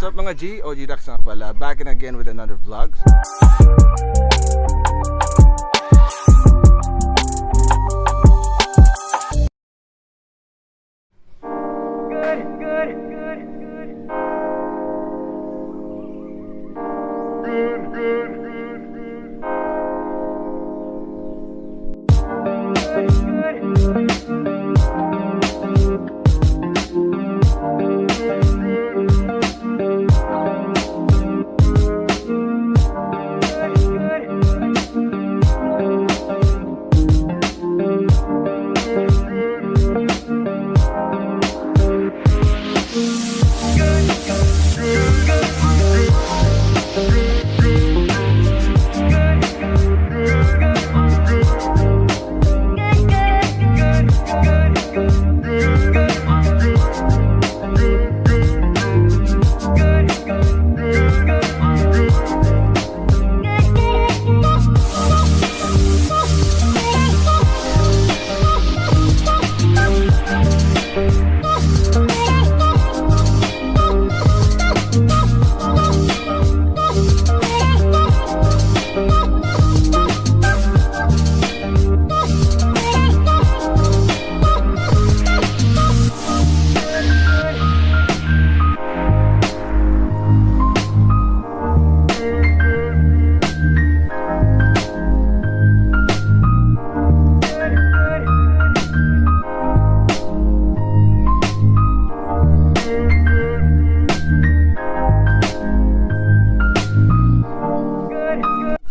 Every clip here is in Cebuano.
What's up, mga G? OG Dax nga pala. Back and again with another vlog.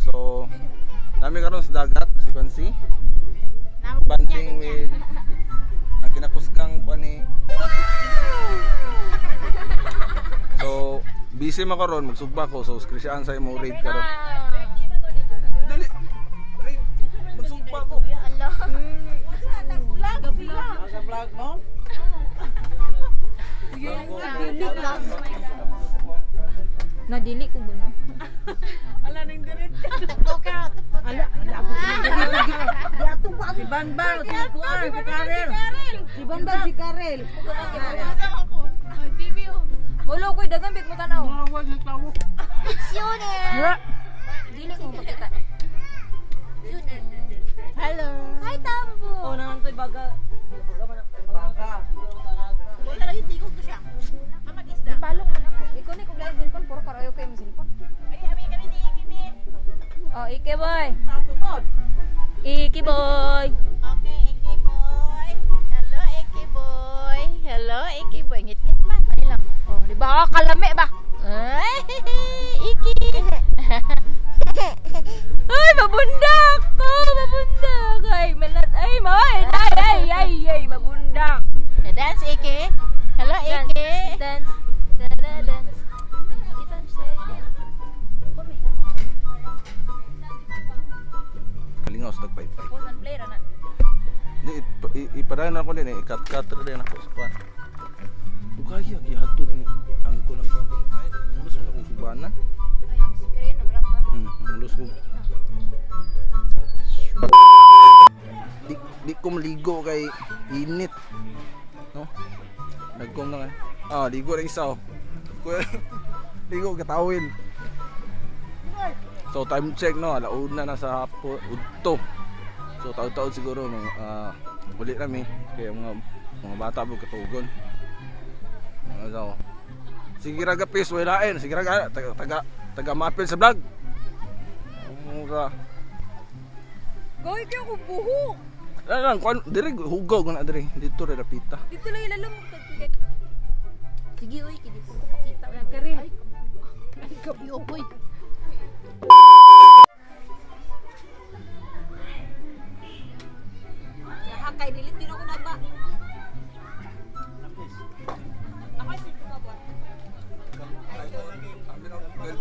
So, nami karon sa dagat, as you can see. Banding with ang kinakusgang kuan ni. So, busy man karon, magsugba ko, so skrisyaan sa imo raid karon. Dali. Raid. Magsugba ko. Sa vlog mo? Nadili ko guno. Si Banban, si Kuan, si Karel. Si Banban, si Karel. Mulo ko'y dagan bit mo tanaw. Dili ko makita. Hello. Hi, Tambo. Oh, naman to'y baga. Baga. Palong man ako. Ikaw ni kung lain cellphone, puro karayo kayo mo cellphone. Oh, Ike boy. Ike boy. Okay, Ike boy. Hello, Ike boy. Hello, Ike boy. Ngit-ngit man. Ano lang? Oh, di ba? Kalami ba? Ay, Iki. Ay, mabundak! Oh, mabundak! Ay, malat. Ay, ay, ay, ay, ay, ay, mabundak. Dance, Ike. Hello, Dance, Ike. dance, dance, dance. I-dance siya. Kumi. Kalingaw sa tagpaypay. Pause and play ra na. Di ipadayon ako din eh, ikat-kat ra din ako sa kuan. Ugaya gihatod ni ang kulang kuan. Ay, mulos mo akong subanan. Ay, ang screen wala pa. Mulos ko. Di, di ko maligo kay init. No? Nagkom na kay. Ah, ligo rin isa oh. Kuya, ligo katawin. So time check no, alauna na sa hapon, udto. So taud-taud siguro mga uli rami kay mga mga bata po katugon. Mga so. Sige ra gapis walain, sige ra taga taga, taga mapil sa vlog. Mura. Gawin kayo kung buhok. Lang lang kuan diri hugaw na diri dito ra dapita. Dito lang ilalong. Sige, uy, kidi ko pakita. Karil. Ay, Uy. Hakay, dili din ako nagba.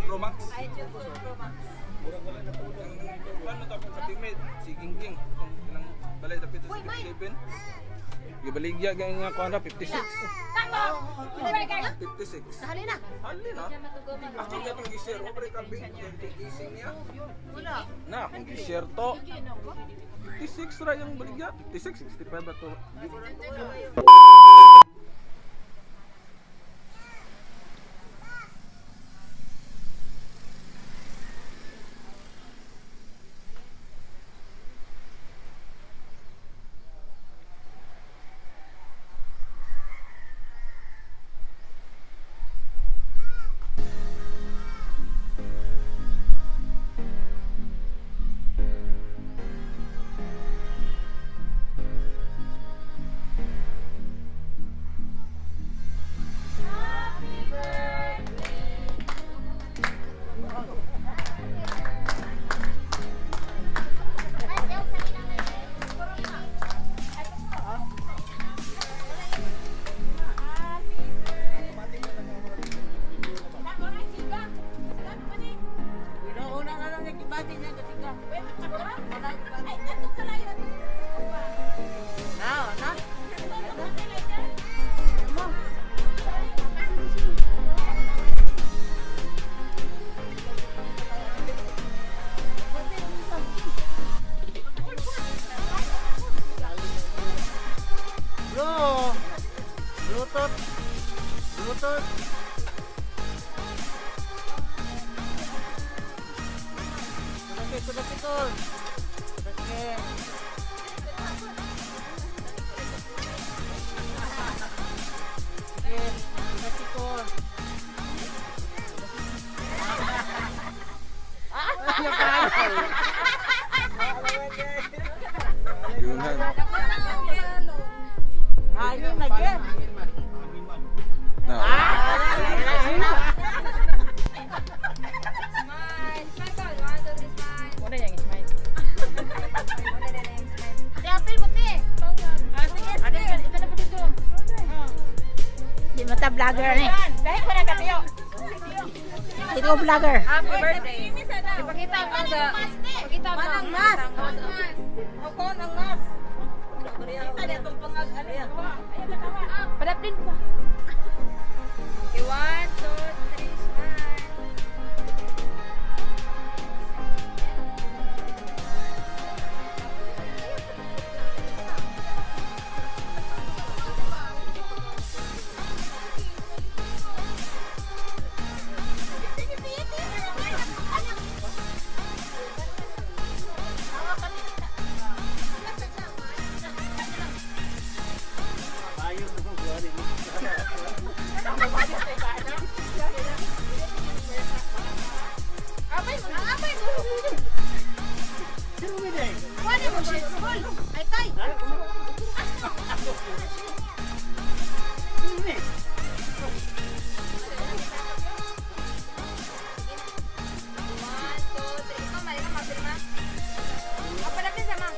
Pro Max. Paano ta kung katimid si Gingging kung ilang balay dapita sa 57. Gibaligya gay nga kuan ra 56. 56. Hali na. Hali na. Ako katong gi-share ko pre kabi gising niya. Wala. Na, akong gi-share to. 56 ra yung baligya. 56, 65 ba to? Okay, kudakitol. Okay. Okay, kudakitol. Yun na. Hangin lagi. Na. Smile. Smile ka. One, two, three, smile. Wala yung smile. Ate, apil mo, te. Ah, sige, sige. Ito na po dito. Di mata vlogger ni. Dahil ko na katiyo. Di ko vlogger. Happy birthday. Ipakita mo sa... Pakita mo. Manang mas. Ako ang mas. Kita niya itong pangag ano yan. Padaplin pa. Okay, one, two, three, smile. Abay mo. Wala mo siya. Ay, tay. One, two, three. Ikaw, mali ka, mapirma. Ah, padaplin sa ma.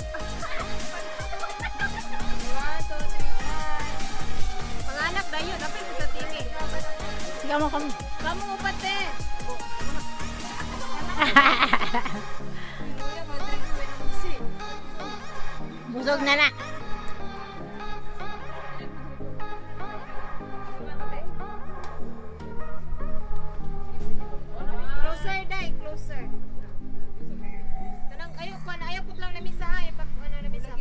One, two, three, smile. Panganak dayon, apil ko sa TV. Sige mo kami. Kamu upat te. Busog na na. Closer dai, closer. Kanang ayo ko na ayo pud lang nami sa hay pag ano nami sa.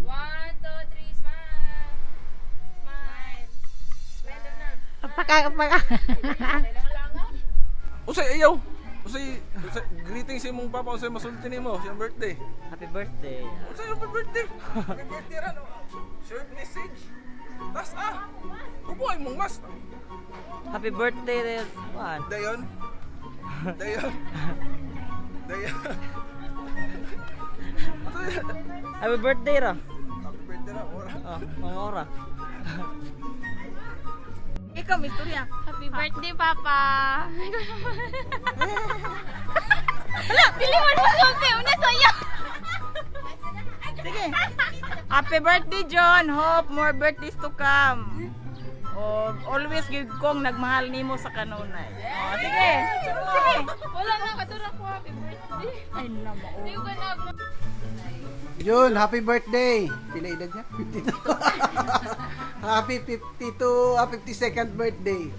One, two, three, smile. Smile. Smile na. Paka paka. Usay ayaw. Usay, usay greeting sa imong papa usay masulti nimo siyang birthday. Happy birthday. Usay happy birthday. Happy birthday ra no. Short message. Tas ah. Ubo ay mong mas. Happy birthday rin. Juan. Dayon. Dayon. Dayon. Usay, Happy birthday ra. happy birthday ra ora. Oh, mga ora. Ikaw, istorya. Happy birthday, Papa. Hala, dili man mo sulti, una saya. Sige. Happy birthday, John. Hope more birthdays to come. Oh, always gyud kong nagmahal nimo sa kanunay. Oh, sige. Sige. Wala na katura ko happy birthday. Ay, namo. Di ko na Jun, happy birthday! Pila edad niya? 52. Happy 52, 52nd birthday.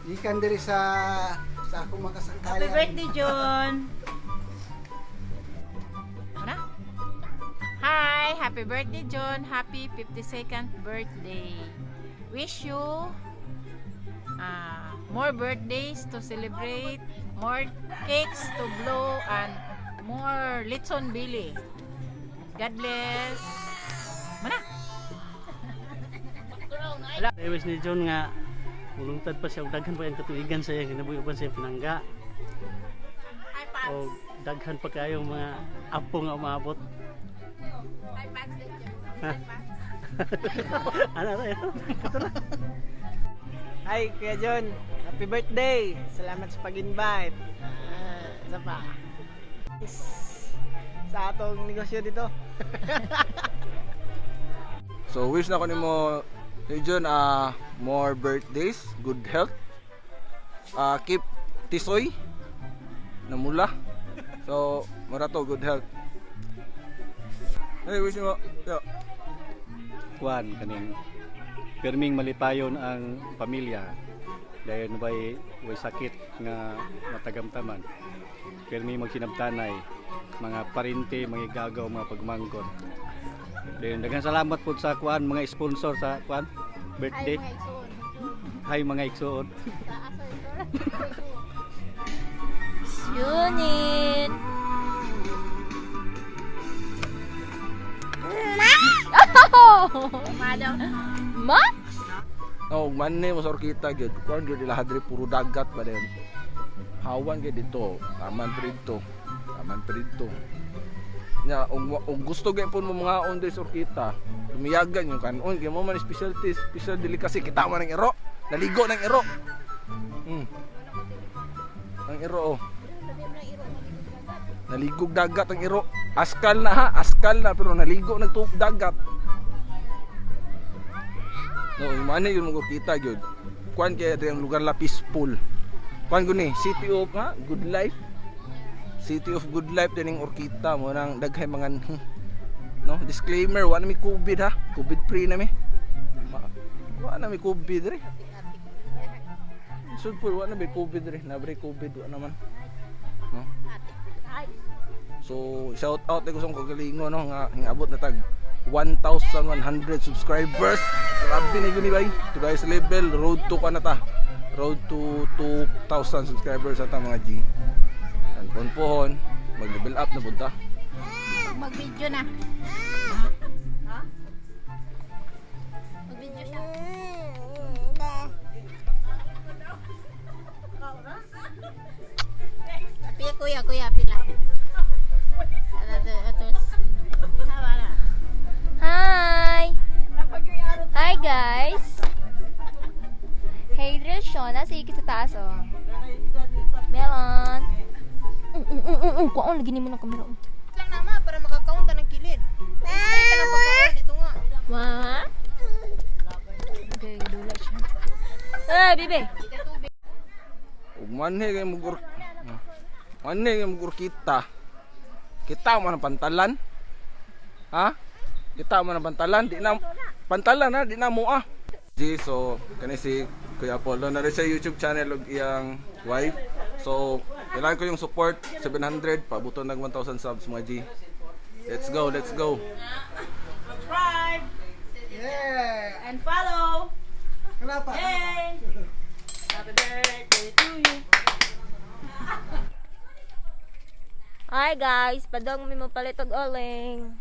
Gikan diri sa akong makasangkayan. Happy birthday, John. Hi, happy birthday, John. Happy 52nd birthday. Wish you more birthdays to celebrate, more cakes to blow, and more litson Billy. God bless. Mana? I wish ni John nga mulungtad pa siya og daghan pa ang katuigan sa iyang kinabuhi uban sa iyang pinangga. O daghan pa kayo mga apo nga umaabot. Ano ra yun? Hi, Kuya John. Happy birthday. Salamat sa pag-invite. Ah, isa pa. Sa atong negosyo dito. So wish na ko nimo John more birthdays, good health. Keep tisoy namula. So marato good health. Hey, wish mo. Yo. Kuan kaning pirming malipayon ang pamilya dahil way sakit nga matagamtaman, pirmi magsinabtanay mga parente, mga igagaw, mga pagmangkot. Dahil daghang salamat po sa kuan mga sponsor sa kuan birthday. Hi mga igsoon. Yunin. Ma? No, manne mo sa Orkita gyud. Kuan gyud ila hadri puro dagat ba din. Hawan gyud dito, taman pa dito. Taman pa dito. Nya og gusto gyud pud mo mga on sa Orkita, lumiyagan yung kanon kay mo man specialty, special delicacy kita man ang iro. Naligo ng iro. Ang iro oh. Naligog dagat ang iro. Askal na ha, askal na pero naligo nagtuog dagat. No, yung mana yun mo kita gyud. Kuan kaya diri ang lugar la peaceful. Kuan guni, city of ha, good life. City of good life dining Orkita mo nang daghay mga no, disclaimer wa na mi COVID ha. COVID free na mi. Wa na mi COVID diri. Sud po wa na mi COVID diri. Nabre COVID wa naman. No? So, shout out ko sa akong kagalingon no nga hingabot na tag 1,100 subscribers. Grabe na yun bay. Today's level road to ka na ta. Road to 2,000 subscribers ata mga G. And pohon mag-level up na punta. Mag-video na. Mag-video siya. Pila kuya, kuya, pila. Hi! Hi guys! Hey, Drill Shona, sige sa taas oh. Melon! Kuwaon, lagi mo ng kamera. Oh. Lang nama para makakount ng kilid. Ay, ng pagkaon ito nga. Wa? Okay, dula siya. Ay, bibi! Ug manhe kay mugur. Manhe kay mugur kita. Kita man ang pantalan. Ha? Kita man ang pantalan, di na pantalan ha, di na mo ah. G, so kani si Kuya Apollo na rin sa YouTube channel og iyang wife. So, kailangan ko yung support 700 pabuton nag 1,000 subs mga G. Let's go, let's go. Subscribe Yeah! and follow. Kenapa? Yay! Happy birthday to you. Hi guys, padong mi mo palit og oling.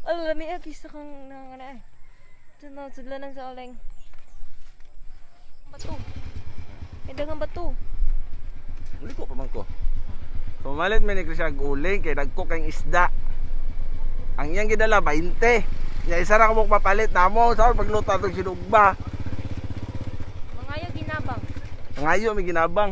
Oh, lami ah, kisa kang nangana eh. Ito na, sudlanan sa oling. Bato. May dagang bato. Uli ko pa man ko. So malit man ni siya uling kay dagko kang isda. Ang iyang gidala 20. Nya isa ra ka mo papalit namo sa pagluto atong sinugba. Mangayo ginabang. Ngayo may ginabang.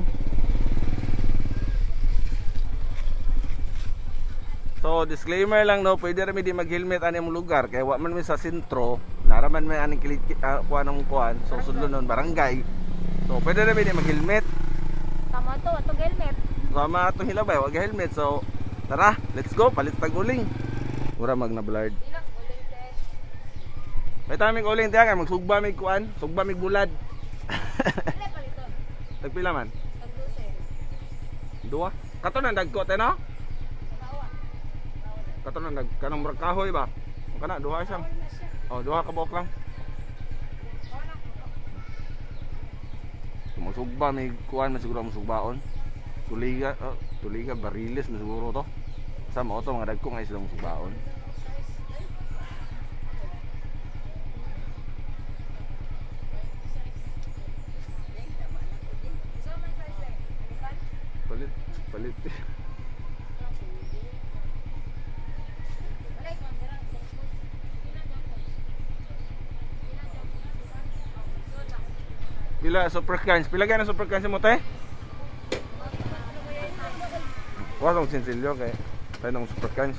So disclaimer lang no, pwede ra mi di mag-helmet ani mong lugar kay wa man mi sa sentro, naraman may aning kilit kuan ang kuan, so sudlon nun barangay. So pwede ra mi di mag-helmet. Tama to, atong helmet. Sama atong hilabay, wag helmet. So tara, let's go, palit tag uling. Mura mag na blurred. Ilang uling te. May taming uling tiya kay magsugba mig kuan, sugba mig bulad. Pila paliton? Tagpila man? Tag 12. Duha. Kato nang dagko te no? Kato nang dag kanang murag kahoy ba? O kana duha siyang. Oh, duha ka buok lang. Sumusugba may kuan man siguro ang sugbaon. Tuliga, oh, tuliga bariles man siguro to. Sa mao to mga dagko nga sila sugbaon. Palit, palit. Pila super cans? Pila gana super cans mo te? Wa tong sinsilyo kay tayo ng super cans.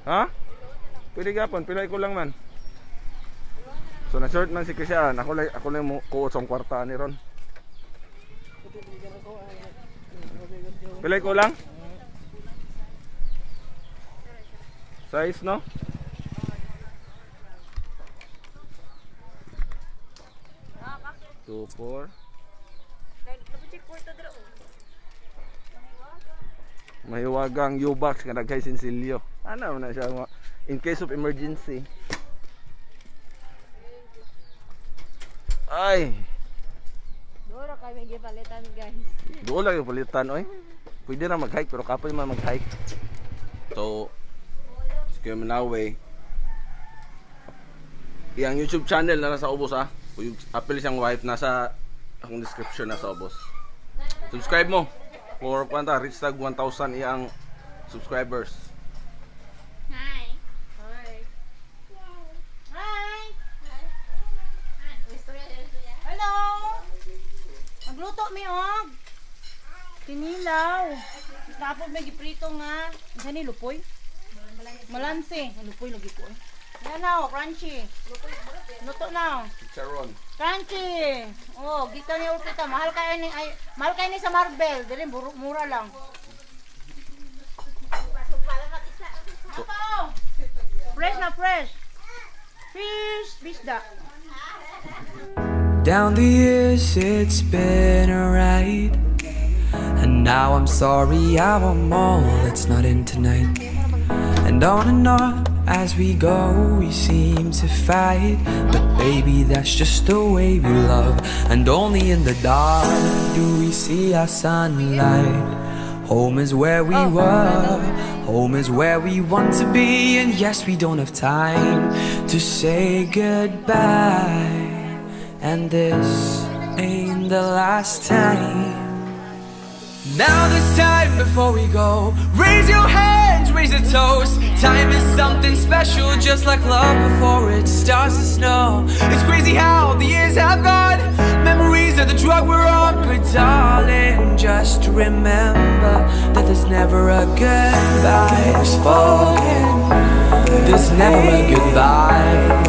Ha? Pwede gapon, pila ko lang man. So na short man si Christian, ako lang mo kuot sa kwarta ni ron. Pila ko lang? Size no? 2, 4. Mahiwagang U-box nga nagkay sinsilyo. Ano na siya mga in case of emergency. Ay, Duro kami gipalitan, guys. Doon lang yung palitan, oy. Pwede na mag-hike, pero kapoy man mag-hike. So, si Kuya Manawe, iyang YouTube channel na nasa ubos ah. Yung apil siyang wife nasa akong description, nasa ubos. Subscribe mo. For kwanta, reach tag 1,000 iyang subscribers. Hi. Hi. Hi! Hello! Magluto mi og kinilaw. Tapos may giprito nga. Unsa ni, lupoy? Malansi. Lupoy lagi ko eh. Yan na oh, crunchy. Luto na oh. Charon. Crunchy. Oh, gikan ni Urpita. Mahal kayo ni, ay, mahal kayo ni sa Marvel. Dili mura lang. Apa oh? Fresh na fresh. Fish, bisda. Down the years, it's been a ride. And now I'm sorry, I want more. It's not in tonight. And on as we go, we seem to fight. But baby, that's just the way we love. And only in the dark do we see our sunlight. Home is where we were, home is where we want to be. And yes, we don't have time to say goodbye. And this ain't the last time. Now this time before we go, raise your hands, raise a toast. Time is something special, just like love before it starts to snow. It's crazy how the years have gone. Memories of the drug we're on, but darling, just remember that there's never a goodbye. There's never a goodbye.